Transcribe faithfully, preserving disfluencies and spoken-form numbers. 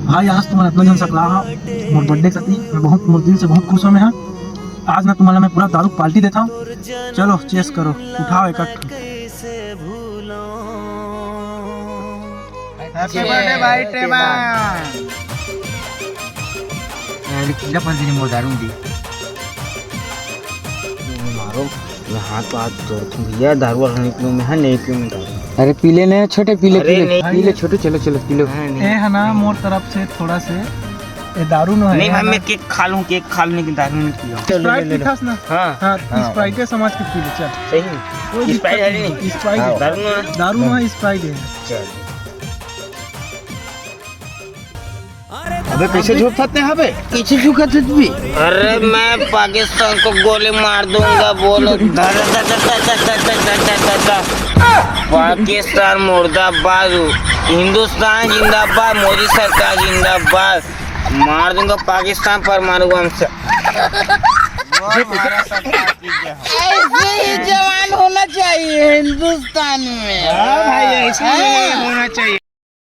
भाई, आज तुमन अतना झन सकला हा मोर बर्थडे कती, मैं बहुत, मोर दिल से बहुत खुश हों मैं हा। आज ना तुमन ला मैं पूरा दारू पार्टी देथों। चलो, चीयर्स करो, उठाओ एक एक ठो। Happy birthday भाई टेमा। अरे, किला पंच ने मोर दारू दी। मारो, मैं हाथ पाथ जोड़थों भैया, दारू वाला नहीं पीऊँ मैं, हाँ, नहीं पीऊँ मैं दारू। अरे पी ले ना छोटे, पी ले, अरे पी ले, नहीं। पी ले छोटे, चलो, चलो, पी लो। हाँ, नहीं। ए है ना, मोर तरफ से थोड़ा से, ए दारू ना है नहीं भाई, ना। मैं केक खा लूँ, केक खा लूँ, लेकिन दारू नहीं पीऊँ। चलो, ले, Sprite ले, ले। पीथस ना? हाँ। हाँ, हाँ। Sprite समझ के पी ले, चल। सही में? कोई Sprite दिक्कत है नहीं। नहीं, Sprite हाँ। है। दारू ना? दारू ना, Sprite है। चल। अबे कैसे झूठ खाते हैं बे? कैसे झूठ खाते तू भी? अरे मैं पाकिस्तान को गोली मार दूंगा, बोलो धर, धर, धर। पाकिस्तान मुर्दाबाद, हिंदुस्तान जिंदाबाद, मोदी सरकार जिंदाबाद। मार दूंगा पाकिस्तान परमाणु बम से। ऐसे ही जवान होना चाहिए हिंदुस्तान में। हाँ भाई, ऐसे ही हाँ। होना चाहिए।